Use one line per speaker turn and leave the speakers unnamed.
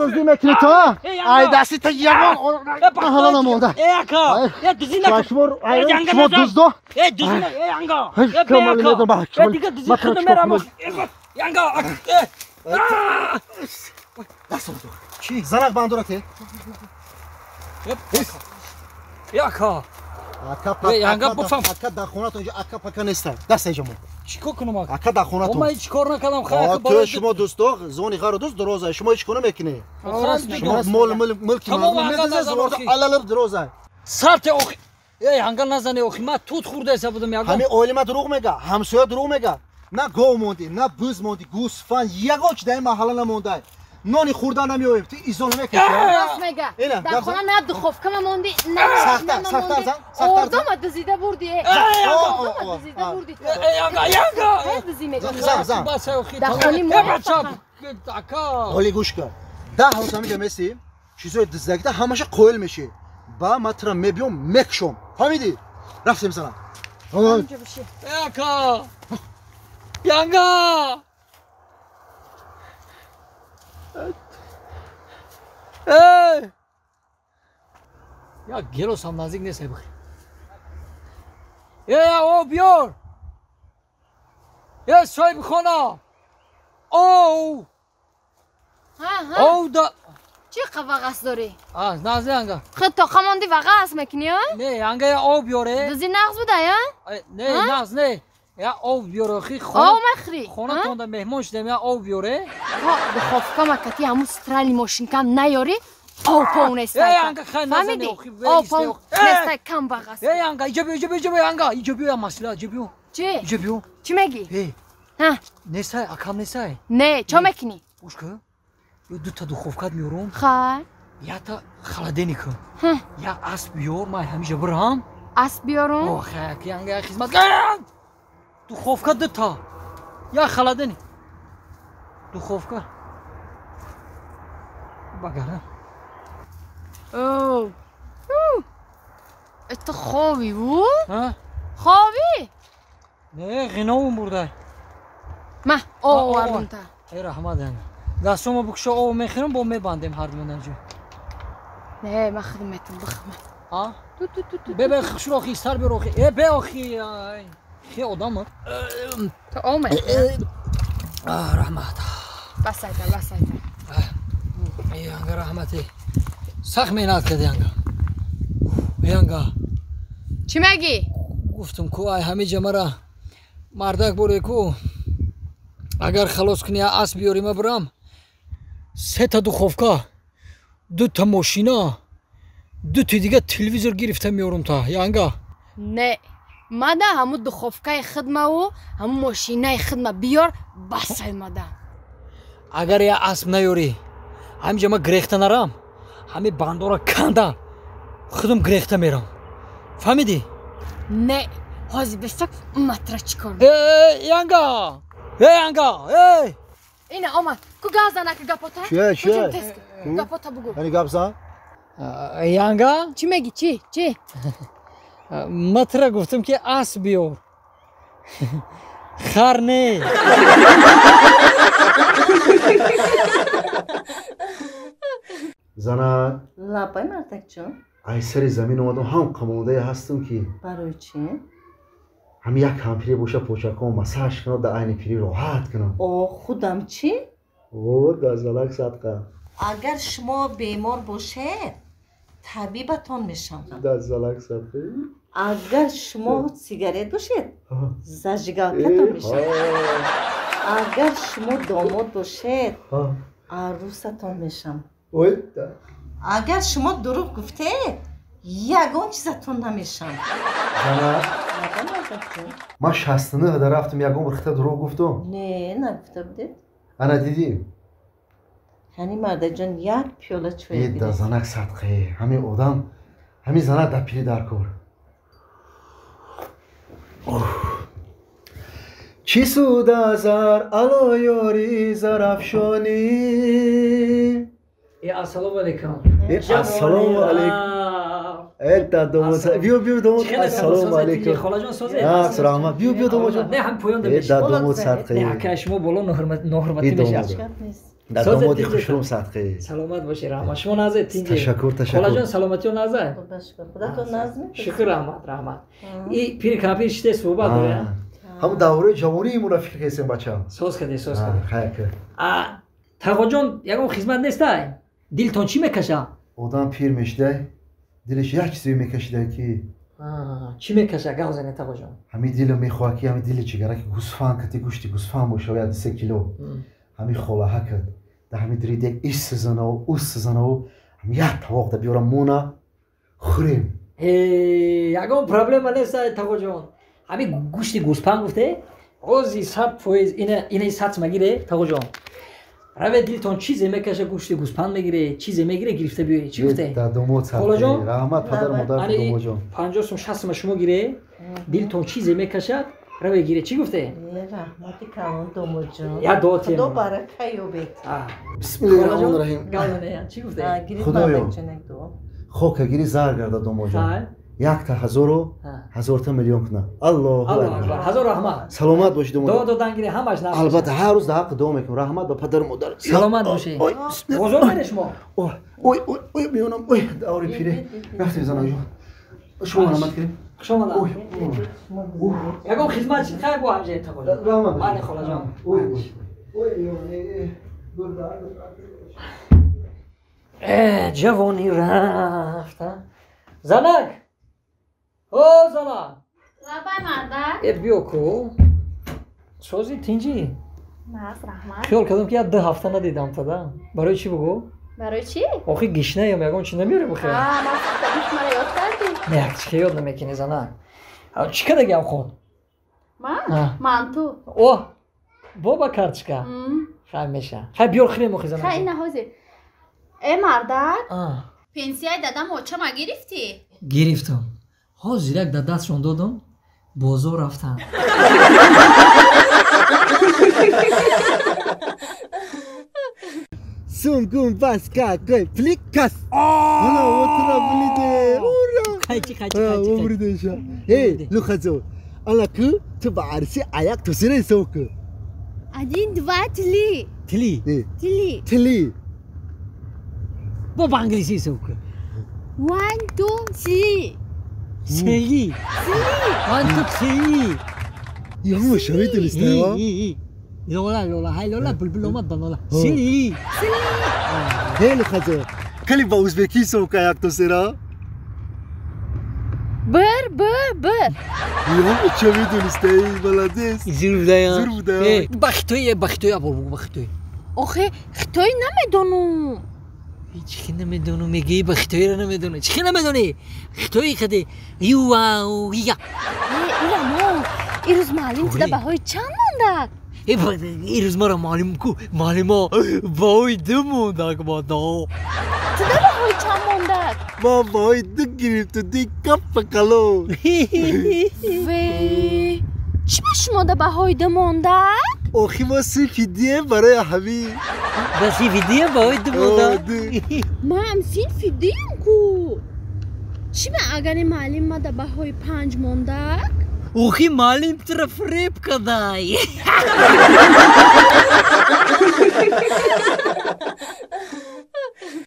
Дуздӣ мекунӣ ту? Ай дасти та ягон маҳалла намонда.
Э ака, э дуздӣ накун.
Шумо дуздо?
Э дуздӣ, э янга. Э бе ака. Э дига дуздӣ худам мерам. Янга, э.
Дастам ту. Чӣ? Занак бандора те.
Яка.
Ака пака, ака дар хонатон инҷо ака пака нестан. Даст инҷо мо.
Чикор кунам ака?
Ака дар хонатон.
Ман ҳеҷ кор накардам, хайр.
Ту шумо дӯсто, зони ғайр дӯст дуроза. Шумо ҳеҷ кор намекунӣ. Шумо мол мулки мардум медиҳед, зоворда алалаб дуроза.
Сарте охи. Эй, ҳанга назане охи, ман тут хӯрдаеса будам ягон.
Ҳамин оила ма дурӯғ мега, ҳамсоя дурӯғ мега. На гов монди, на буз монди, гӯсфанд, ягон чи дар ин маҳалла намондай. Нони хӯрда намеоем, ту изо намекашӣ.
Рост мега. Дар хона на духовка мамонди, на
сахтар, сахтар зан, сахтар.
Ордома дузида бурди. Ордома дузида бурди.
Янга, янга.
Дузи мекунӣ.
Зан, зан.
Дар хони мо
ака.
Ҳоли гӯш кун. 10 рӯз ҳаминҷа месӣ, чизои дуздагита ҳамаша қоил мешӣ. Ба ман тура мебиём, мекушом. Фаҳмидӣ? Рафтем зана.
Ака. Янга. Эй! Я гелосам наздик нест бихи. Эй, о биёр! Эй, соҳибхона! Оу! Оу да.
Чӣ вағас дорӣ?
А, назди анга.
Худ тоқа монди вағас мекунӣ, а?
Не, анга я об биёре.
Дузи нағз буда, я?
Не, нағз не. Я об биёре, хи хона.
Об мехӯрӣ?
Хонатонда меҳмон шудем, я об биёре.
Духовка макати ҳамун страли мошинкам наёрӣ, об пов нестай.
Эй, анга хай назани, охи,
об пов нестай, кам вағас.
Эй, анга, иҷо биё, иҷо биё, иҷо биё, анга, иҷо биё, масъала, иҷо биё.
Чӣ?
Иҷо биё.
Чӣ мегӣ?
Эй.
Ҳа.
Нестай, акам нестай.
Не, чо мекунӣ?
Гӯш кун. Дута духовкат меёрам.
Хай.
Ята холодильник. Я асп биёр, ман ҳамиша бирам.
Асп биёрам?
О, хай, янга я хизмат. Духовка дута. Я холодильник. Духовка. Багара.
О. Это хови, у?
Ҳа?
Хови?
Не, ғиновум бурдай.
Ма, овардум та.
Эй, раҳмат янга. Дастумо бикушо, об мехӯрем, бо мебандем ҳардумон ҷо.
Не, ман худам метам бихӯрам.
А?
Ту ту ту ту.
Бе бе хушро охи, сар биёр охи. Э, бе охи, хе одам.
Ту об мехӯрӣ?
А, раҳмат.
Бас айта, бас айта.
Янга раҳмати. Сахт меҳнат кардӣ янга. Янга.
Чӣ мегӣ?
Гуфтам ку ай ҳамиҷа мара мардак боре ку агар халос кунӣ асп биёрӣ ма бирам. Сета духовка, дута мошина, дути дига телевизор гирифта меорам та янга.
Не, мада ҳаму духовкаи хидмаву ҳаму мошинаи хидма биёр, басай мада.
Агар я асп наёрӣ, ҳамиҷа ма гирехта нарам, ҳами бандора канда худам гирехта мерам. Фаҳмидӣ?
Не, ҳозир бесак матра чӣ кор.
Э, янга! Э, янга! Э!
Ина омад. Ку гап зан ака гапота?
Чие, чие?
Гапота бугу.
Яъне гап зан?
Янга?
Чӣ мегӣ, чӣ? Чӣ?
Ман тура гуфтам ки асп биёр. Хар не.
Зана.
Лабай мардакҷон.
Ай сари замин омадам, ҳам қамондае ҳастам ки.
Барои чӣ?
Ҳам як кампире боша почаком массаж кунам, дар айни пирӣ роҳат кунам.
О, худам чӣ?
О, дазалак садқа.
Агар шумо бемор бошед, табибатон мешавам.
Дазалак садқа.
Агар шумо сигарет бошед, зажигалкатон мешавам. Агар шумо домод бошед, арӯсатон мешавам. Агар шумо дурӯғ гуфтед, ягон чизатон намешавам.
Ман 69 да рафтам, ягон бор хита дурӯғ гуфтам?
Не, нагуфта будед.
Ана дидӣ?
Ҳани мардаҷон, як пиёла чой
бидед. Да занак садқае, ҳамин одам, ҳамин занак дар пирӣ дар кор. Чӣ суд азар ало ёри зарафшонӣ?
Э, ассалому алайкум.
Э, ассалому алайкум. Э, дадомод, биё, биё, домод. Ассалому алайкум.
Холаҷон созед?
Ҳа, раҳмат. Биё, биё, домодҷон.
Не, ҳам поён
Э, дадомод садқае.
Не, ака, шумо боло ноҳурматӣ мешавад.
Дар домоди хушрӯм садқи.
Саломат бошед, раҳмат. Шумо назед тинҷе.
Ташаккур, ташаккур.
Холаҷон саломатиё назад?
Худо шукр. Худатон назми?
Шукр, раҳмат, раҳмат. И пири кампир шите суҳбат дорем.
Ҳамун давраи ҷавонии моро фикр кардем бача.
Соз кардем, соз кардем.
Хайр кард.
А тағоҷон ягон хизмат нестай? Дилтон чӣ мекаша?
Одам пир мешидай, дилаш як чизе мекашидай ки
чӣ мекаша? Гап занед тағоҷон.
Ҳамин дило мехоҳад ки ҳамин дили чигараки гӯсфанд кати гӯшти гӯсфанд боша як 2 кило. Ҳамин холаҳа кард. Дар ҳамин диридек ис сизанав, ус сизанав, ҳамин як тавоқ да биёрам мона хӯрем.
Ягон проблема нест тағоҷон. Ҳамин гӯшти гӯсфанд гуфте, ҳози 100% ина 100 магире тағоҷон. Раве дилтон чизе мекаша гӯшти гӯсфанд мегире, чизе мегире гирифта биёед. Чӣ гуфте?
Дар домод
холаҷон,
раҳмат падар модар домодҷон.
50 сум 60 сум шумо гире, дилтон чизе мекашад, раве гире. Чӣ гуфте?
Раҳмати калон домодҷон.
Я дуо тием.
Худо барака ёбед.
Бисмиллоҳи раҳмони раҳим.
Чӣ гуфте?
Худоё, хока гири зар гарда домодҷон. Якта ҳазору ҳазорта миллион кунад. Аллоҳу акбар.
Ҳазор раҳмат.
Саломат бошед домод.
Дуо додан гире ҳамаш нақш.
Албатта ҳар рӯз дар ҳаққи дуо мекунам. Раҳмат ба падару модар.
Саломат бошед. Бозор мере шумо?
Ой, ой, ой, меонам. Ой, даври пире. Рафтем занаҷон. Шумо раҳмат кунед.
Хуш омадам. Ягон хизмат чӣ? Хайр бо ҳамҷаи тағоҷон.
Раҳмат.
Мани холаҷон.
Ой, ой,
ҷавонӣ рафта. Занак! О, занак!
Лабай мардак.
Биё ку. Сози тинҷӣ?
Наз, раҳмат.
Хиёл кардам ки як 2 ҳафта надидам тада. Барои чӣ бугӯ?
Барои чӣ?
Охи гишнаям, ягон чӣ намеёрем бихел?
Ман гӯш мара ёд кардӣ?
Не, як чӣ ёд намекунӣ занак. Чӣ кардагиам хон?
Ман? Манту.
О, боба карточка. Хай меша. Хай биёр хӯрем охи занак.
Хай ина ҳозир. Э мардак. Пенсияи дадам очама гирифтӣ?
Гирифтам. Ҳозир як дар дастшон додам, бозор рафтам.
Сум гум бас какой пликас. Ана отра блиде. Ура!
Қайчи қайчи қайчи.
Умридеша. Эй, лухазо. Ана ку ту ба арси аяк тусире соку.
1 2 3.
3.
3.
3.
Бо ба англисӣ соку.
1 2 3.
3. 1 2 3.
Яма шавид листа.
Лола лола ҳай лола булбул омад ба лола. 3.
3. Хеле хазо. Кали ба узбекӣ сока як то сера.
1 1 1.
Яма шавид листа, молодец.
Зур
Зур буда.
Ба хитои, ба хитои абор бугу ба хитои.
Охе, хитои намедонам.
Чӣ намедонам мегӯӣ ба хитоиро намедонӣ. Чӣ намедонӣ? Хитои хади юау я.
Ирамо, ирӯз муаллим туда баҳои чанд мондак?
Ирӯз маро муаллим ку, муаллимо баҳои 2 мондак мадо.
Туда баҳои чанд мондак?
Ман баҳои 2 гирифту, 2 каппа калон.
Ве, чӣ ба шумода баҳои 2 мондак?
Охи мо синфи дием барои ҳамин.
Ба синфи дием баҳои 2 мондак?
Ман синфи дием ку. Чӣ ба агари муаллим мада баҳои 5 мондак?
Охи муаллим тура фиреб кадай.